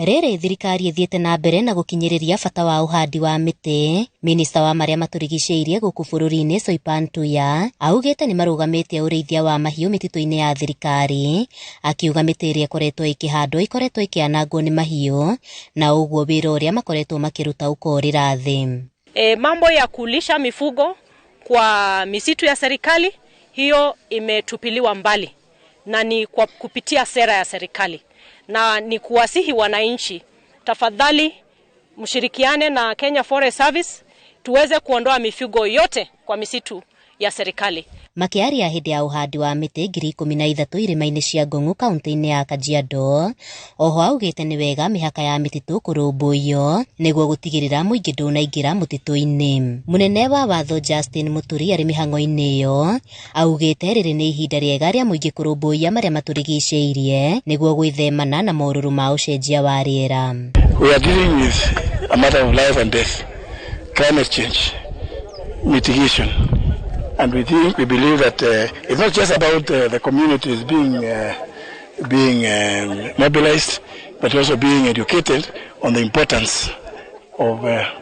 Rĩrĩ thirikari ĩthiĩte na mbere na gũkinyĩrĩria bata wa ũhandi wa mĩtĩ, minista wa marĩa matũrigicĩirie gũkũ bũrũri-inĩ Soipan Tuya augĩte nĩ marũgamĩtie ũrĩithia wa mahiũ mĩtitũ-inĩ ya thirikari, akiuga mĩtĩ ĩrĩa ĩkoretwo ĩkĩhandwo ĩkoretwo ĩkĩanangwo nĩ mahiũ na ũguo wĩra ũrĩa makoretwo makĩruta ũkorĩra thĩ. Mambo ya kulisha mifugo kwa misitu ya serikali hiyo imetupiliwa mbali na ni kwa kupitia sera ya serikali, na ni kuwasihi wananchi, tafadhali mshirikiane na Kenya Forest Service tuweze kuondoa mifugo yote kwa misitu ya serikali. Makĩaria hĩndĩ ya ũhandi wa mĩtĩ 13,000 irĩma-inĩ cia Ngong'u kaunti-inĩ ya Kajiado, oho augĩte nĩ wega mĩhaka ya mĩtitũ kũrũmbũiyo nĩguo gũtigĩrĩra mũingĩ ndũnaingĩra mũtitũ-inĩ. Mũnene wa watho Justin Muturi arĩ mĩhang'o-inĩ ĩyo augĩte rĩrĩ nĩ ihinda rĩega rĩa mũingĩ kũrũmbũiya marĩa matũrigicĩirie nĩguo gwĩthemana na morũrũ ma ũcenjia wa rĩera. We are dealing with a matter of life and death, climate change, mitigation. And we believe that it's not just about the communities being mobilized, but also being educated on the importance of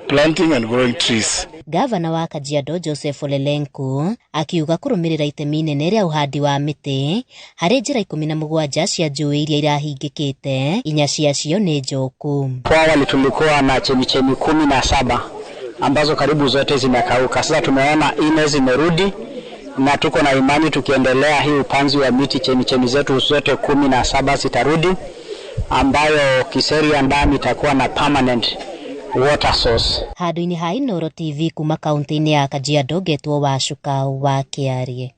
planting and growing trees. Gavana wa Kajiado Joseph Ole Lenku akiuga kũrũmĩrĩra itemi inene rĩa ũhandi wa mĩtĩ harĩ njĩra 17 cia njũĩ iria irahingĩkĩte, inya ciacio nĩ njoku. Kwa awali tulikuwa na chemichemi 17 ambazo karibu zote zimekauka. Sasa tumeona ine zimerudi na tuko na imani tukiendelea hii upanzi wa miti chemichemi zetu zote 17 zitarudi, ambayo Kiserian Dam itakuwa na permanent water source. Handũ-inĩ ha Inooro TV kuma kaunti-inĩ ya Kajiado, ngetwo Wacuka wa Kĩarie.